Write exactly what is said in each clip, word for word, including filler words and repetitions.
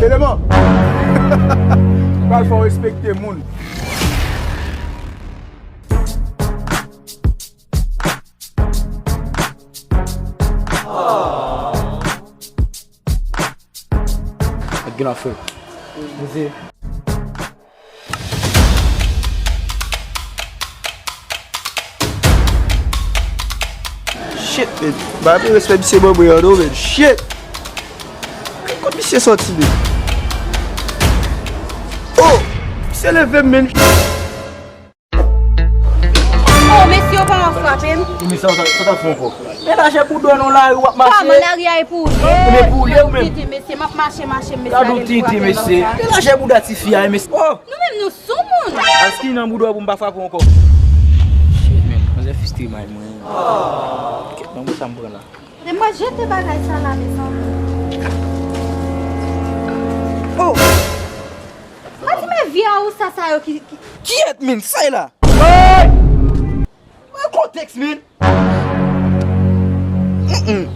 Eleman! Pral fè w respekte moun. Nèg gen afè. Mezye. Shit, man. Ba, men respè misye ban mwen an, non, man. Shit. Kot misye sòti, man? Oh! Misye leve m, man. Oh, mesye, w pa frape m. Men sa, sa, sa w t ap fè ankò? Men lajè bouda w nan lari w ap mache. Kòman lari a e pou ou? Men pou ou ye ou menm? Tenten, mesye, m ap mache, mache, mesye. Gade yon tenten, mesye. Men lajè bouda tifi a, mesye. Oh! Nou menm, nou sou moun. Aski nan bouda w pou m pa frape w ankò. Shit, man. Manzè fistri may mwen. Kèt, ban m sa m pran la. Men mwen jete bagay sa la, mezanmi. Oh! Mwen di, men vye awousa sa yo ki, ki... Kiyèt, min, sa e la? Hey! Mwen kontèks, min. Mm-mm.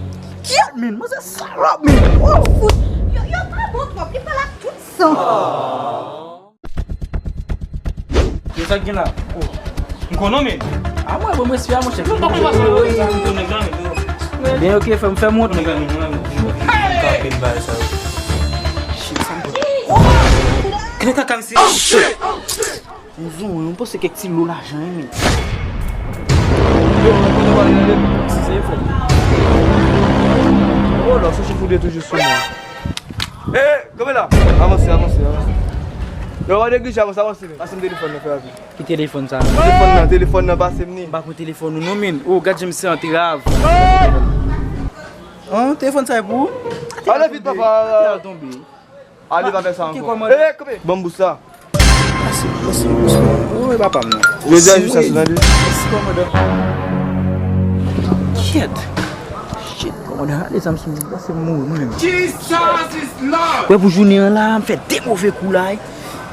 Kiyèt, min, mwen se salòp, min. Oh! Fout. Yo, yo pa bon twòp, li pale ak tout san. Yo, sa k gen la? Oh. M konnen, men. A mwen, bon, mwen, respè a, monchè. Yo, pa konn sa, sa, sa, sa, nèg la, men. Ben, ok, fè m, fè m wont. Nèg la, men, nèg la, men. Kanpe l, bay sa. Shit, sa m pran. Kèk kaka, misye. Oh, shit! M zoom, m panse kèk ti lo lajan, men. Yo, mwen konnen w ale, ale. Si se efò. Oh, lò, sou chif ou de toujou sou mwen. Eh, kanpe la. Avanse, avanse, avanse. Yo, pa neglije, avanse, avanse, men. Pase m telefòn nan, fè rapid. Ki telefòn sa? Telefòn nan, telefòn nan, pase m ni. M pa pran telefòn ou non, men. Oh, gad jan misye antrav. An, telefòn sa e pou ou? Ale vit, papa. Atè a tonbe. Ale, pa fè sa ankò. Ki kòmandan? Eh, kanpe. Ban m bous sa. Mèsi, mèsi, mèsi. Wi, papa m nan. Jodi a jou sa sou tande. Mèsi, kòmandan. Kèt. Shit, kòmandan, ale zam sou mwen. Pase m mouri mwen menm. Jesus is Lord! Wè pou jounen an la, m fè de move kou la.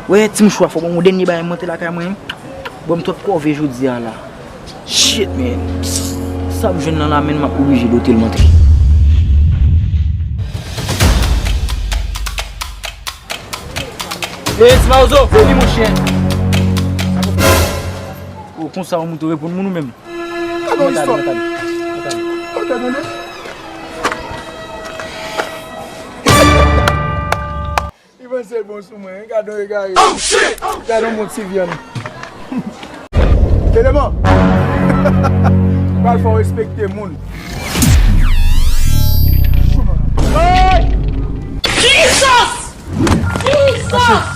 Wè, ti mouchwa, fò m yon dènye bagay monte lakay mwen. Bon, m twòp kòve jodi a la. Shit, man. Sa m jwenn nan la, men m ap oblije dote l montre. Ey, ti Mawozo, vini, monchè. O, konsa, ou moute reponn moun ou menm? Gade yon istwa. Ok, tande. Li panse l bon sou mwen, hein? Gade yon egare. Gade yon bon ti vyann. Eleman! Pral fè w respekte moun. Hey! Jesus! Jesus!